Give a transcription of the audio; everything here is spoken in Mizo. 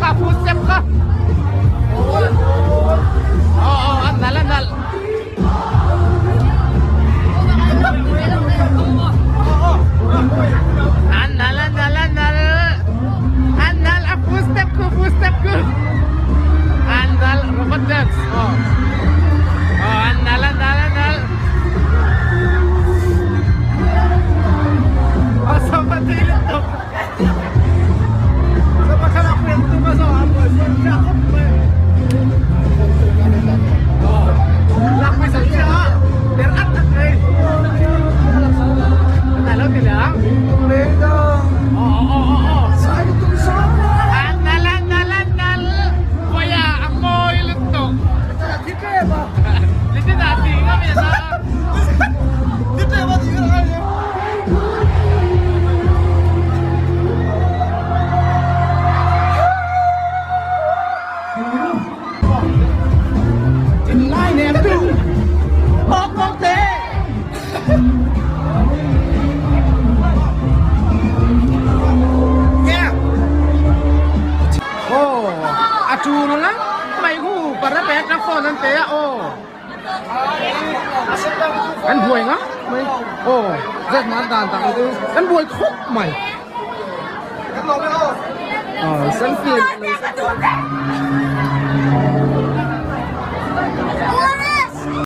kha full step kha. Oh oh an nal an nal. An nal an nal an nal. An nal a full step khu full step khu. An nal robot dance. Oh. Oh an nal an nal an nal. A tu lo lang mai hu para pek na phone an pe a aw. Kan buai nga mai aw zet man dan tak tu kan buai khawp mai. Aw selfie.